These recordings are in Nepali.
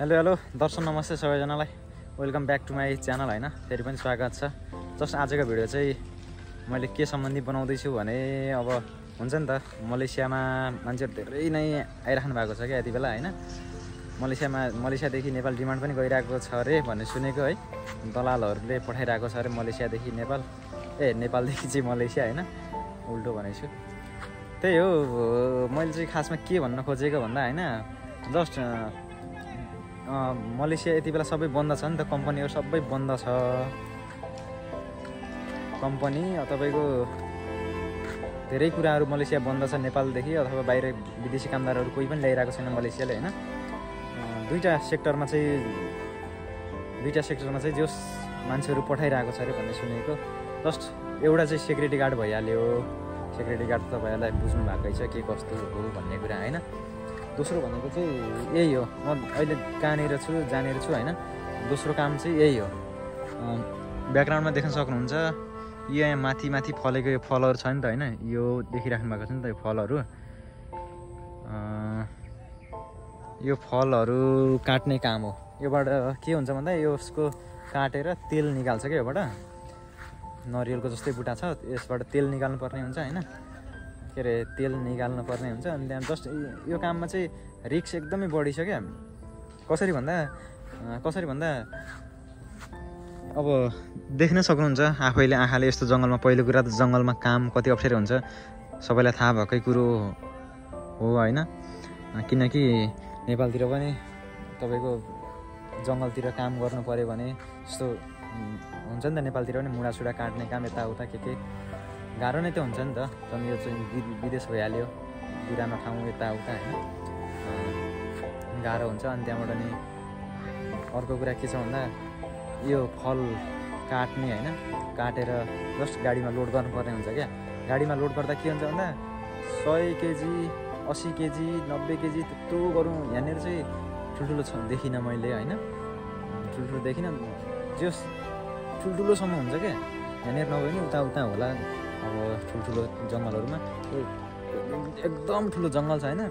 हेलो हेलो दर्शक नमस्ते सबैजनालाई welcome back to my channel हैन फेरि पनि स्वागत छ। जस्ट आजको भिडियो चाहिँ मैले के सम्बन्धी बनाउँदैछु भने अब हुन्छ नि त मलेसियामा मान्छेहरू धेरै नै आइराख्नु भएको छ क्या यति बेला हैन। मलेसियादेखि नेपाल डिमान्ड पनि गइरहेको छ अरे भन्ने सुनेको है। दलालहरूले पठाइरहेको छ अरे मलेसियादेखि नेपाल नेपालदेखि चाहिँ मलेसिया हैन उल्टो भनेछु। त्यही हो मैले चाहिँ खासमा के भन्न खोजेको भन्दा हैन जस्ट मलेसिया यति बेला सबै बन्द छ नि त, कम्पनीहरू सबै बन्द छ। कम्पनी तपाईको धेरै कुराहरू मलेसिया बन्द छ नेपालदेखि अथवा बाहिर विदेशी कामदारहरू कोही पनि ल्याइरहेको छैन मलेसियाले हैन। दुईटा सेक्टरमा चाहिँ जोस मान्छेहरू पठाइरहेको छ अरे भन्ने सुनेको। जस्ट एउटा चाहिँ सेक्युरिटी गार्ड भइहाल्यो। सेक्युरिटी गार्ड तपाईँहरूलाई बुझ्नु भएकै छ के कस्तो हो भन्ने कुरा हैन। दोस्रो भनेको चाहिँ यही हो, म अहिले कहाँनिर छु जानेर छु हैन। दोस्रो काम चाहिँ यही हो, ब्याकग्राउन्डमा देख्न सक्नुहुन्छ यहाँ माथि माथि फलेको यो फलहरू छ नि त हैन। यो देखिराख्नु भएको छ नि त यो फलहरू। यो फलहरू काट्ने काम हो। योबाट के हुन्छ भन्दा यसको काटेर तेल निकाल्छ क्या। योबाट नरिवलको जस्तै बुटा छ, यसबाट तेल निकाल्नु पर्ने हुन्छ हैन। के अरे तेल निकाल्नु पर्ने हुन्छ। अनि त्यहाँ जस्ट यो काममा चाहिँ रिस्क एकदमै बढी छ क्या। कसरी भन्दा अब देख्न सक्नुहुन्छ आफैले आँखाले यस्तो जङ्गलमा। पहिलो कुरा त जङ्गलमा काम कति अप्ठ्यारो हुन्छ सबैलाई थाहा भएकै कुरो हो हैन। किनकि नेपालतिर पनि तपाईँको जङ्गलतिर काम गर्नु पऱ्यो भने यस्तो हुन्छ नि त। नेपालतिर पनि मुढासुडा काट्ने काम यताउता के गाह्रो नै त हुन्छ नि त। झन् यो चाहिँ विदेश भइहाल्यो, बिरानो ठाउँ यताउता होइन, गाह्रो हुन्छ। अनि त्यहाँबाट नि अर्को कुरा के छ भन्दा यो फल काट्ने होइन, काटेर जस्ट गाडीमा लोड गर्नुपर्ने हुन्छ क्या। गाडीमा लोड गर्दा के हुन्छ भन्दा 100 केजी 80 केजी 90 केजी त्यत्रो गरौँ। यहाँनिर चाहिँ ठुल्ठुलो छ देखिनँ मैले होइन, ठुल्ठुलो देखिनँ। जस ठुल्ठुलोसम्म हुन्छ क्या यहाँनिर, नभए नि उता होला। अब ठुल्ठुलो जङ्गलहरूमा एकदम ठुलो जङ्गल छ होइन।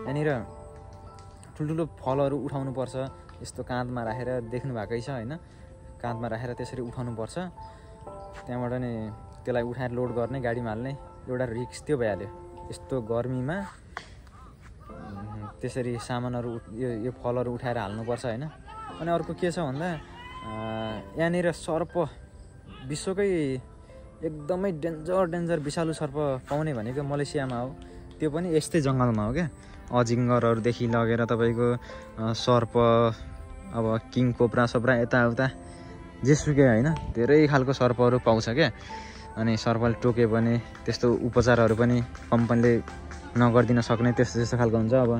यहाँनिर ठुल्ठुलो फलहरू उठाउनुपर्छ। यस्तो काँधमा राखेर देख्नु भएकै छ होइन। काँधमा राखेर त्यसरी उठाउनुपर्छ। त्यहाँबाट नि त्यसलाई उठाएर लोड गर्ने, गाडीमा हाल्ने एउटा रिस्क त्यो भइहाल्यो। यस्तो गर्मीमा त्यसरी सामानहरू यो फलहरू उठाएर हाल्नुपर्छ होइन। अनि अर्को के छ भन्दा यहाँनिर सर्प विश्वकै एकदमै डेन्जर विषालु सर्प पाउने भनेको मलेसियामा हो। त्यो पनि यस्तै जङ्गलमा हो क्या। अजिङ्गरहरूदेखि लगेर तपाईँको सर्प, अब किङ कोब्रा सब्रा यताउता जेसुकै होइन, धेरै खालको सर्पहरू पाउँछ क्या। अनि सर्पले टोक्यो भने त्यस्तो उपचारहरू पनि कम्पनीले नगरिदिन सक्ने त्यस्तो खालको हुन्छ। अब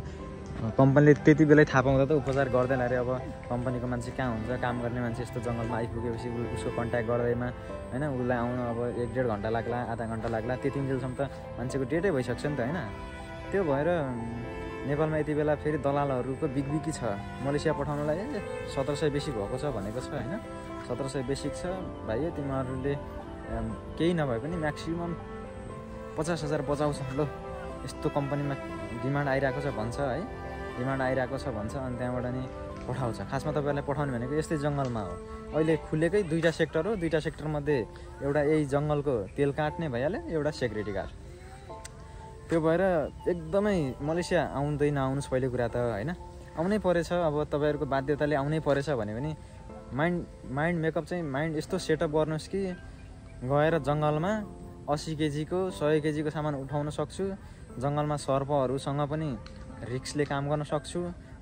कम्पनीले त्यति बेलै थाहा पाउँदा त उपचार गर्दैन अरे। अब कम्पनीको मान्छे कहाँ हुन्छ, काम गर्ने मान्छे यस्तो जङ्गलमा आइपुगेपछि उसको कन्ट्याक्ट गर्दैमा होइन, उसलाई आउनु अब 1-1.5 घन्टा लाग्ला, आधा घन्टा लाग्ला। त्यतिन्जेलसम्म त मान्छेको डेटै भइसक्छ नि त होइन। त्यो भएर नेपालमा यति बेला फेरि दलालहरूको बिगबिकी छ। मलेसिया पठाउनलाई 1700 बेसिक भएको छ भनेको छ होइन। 1700 बेसिक छ भाइ। तिमीहरूले केही नभए पनि म्याक्सिमम् 50,000 बचाउँछ ल। यस्तो कम्पनीमा डिमान्ड आइरहेको छ भन्छ है, डिमान्ड आइरहेको छ भन्छ। अनि त्यहाँबाट नि पठाउँछ। खासमा तपाईँहरूलाई पठाउने भनेको यस्तै जङ्गलमा हो। अहिले खुलेकै 2टा सेक्टर हो। 2टा सेक्टरमध्ये एउटा यही जङ्गलको तेल काट्ने भइहाल्यो, एउटा सेक्युरिटी गार्ड। त्यो भएर एकदमै मलेसिया आउँदै नआउनुहोस् पहिलो कुरा त होइन। आउनै परेछ, अब तपाईँहरूको बाध्यताले आउनै परेछ भने पनि माइन्ड मेकअप चाहिँ माइन्ड यस्तो सेटअप गर्नुहोस् कि गएर जङ्गलमा 80 केजीको 100 केजीको सामान उठाउन सक्छु, जङ्गलमा सर्पहरूसँग पनि रिस्कले काम गर्न सक्छु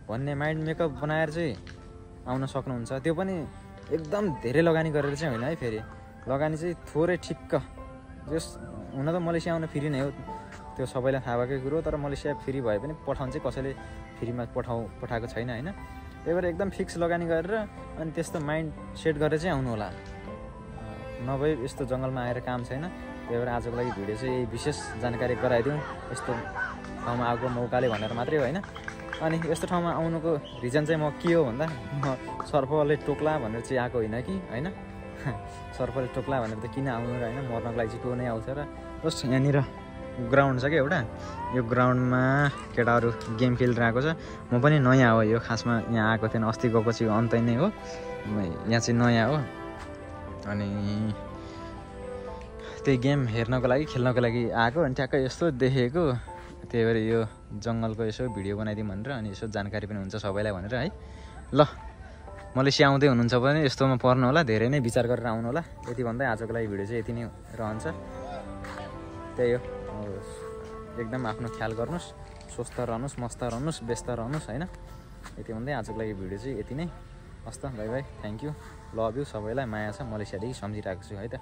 भन्ने माइन्ड मेकअप बनाएर चाहिँ आउन सक्नुहुन्छ। त्यो पनि एकदम धेरै लगानी गरेर चाहिँ होइन है। फेरि लगानी चाहिँ थोरै ठिक्क। जस हुन त मलेसिया आउन फ्री नै हो, त्यो सबैलाई थाहा भएकै कुरो। तर मलेसिया फ्री भए पनि पठाउनु चाहिँ कसैले फ्रीमा पठाएको छैन होइन। त्यही भएर एकदम फिक्स लगानी गरेर अनि त्यस्तो माइन्ड सेट गरेर चाहिँ आउनु होला, नभए यस्तो जङ्गलमा आएर काम छैन। त्यही भएर आजको लागि भिडियो चाहिँ यही विशेष जानकारी गराइदिउँ यस्तो ठाउँमा आएको मौकाले भनेर मात्रै हो होइन। अनि यस्तो ठाउँमा आउनुको रिजन चाहिँ म के हो भन्दा म सर्पले टोक्ला भनेर चाहिँ आएको होइन कि होइन। सर्पले टोक्ला भनेर त किन आउनु र होइन, मर्नको लागि चाहिँ को नै आउँछ र। जस्ट यहाँनिर ग्राउन्ड छ क्या एउटा, यो ग्राउन्डमा केटाहरू गेम खेलिरहेको छ। म पनि नयाँ हो यो, खासमा यहाँ आएको थिएन, अस्ति गएको चाहिँ अन्तै नै हो, यहाँ चाहिँ नयाँ हो। अनि त्यही गेम हेर्नको लागि खेल्नको लागि आएको, अनि ठ्याक्कै यस्तो देखेको, त्यही भएर यो जङ्गलको यसो भिडियो बनाइदिउँ भनेर, अनि यसो जानकारी पनि हुन्छ सबैलाई भनेर है। ल मलेसिया आउँदै हुनुहुन्छ भने यस्तोमा पर्नु होला, धेरै नै विचार गरेर आउनु होला। यति भन्दै आजको लागि भिडियो चाहिँ यति नै रहन्छ। त्यही हो, एकदम आफ्नो ख्याल गर्नुहोस्, स्वस्थ रहनुहोस्, मस्त रहनुहोस्, व्यस्त रहनुहोस् होइन। यति भन्दै आजको लागि भिडियो चाहिँ यति नै। हस् त, by by, thank you, love you सबैलाई, माया छ, मलेसियादेखि सम्झिरहेको छु है त।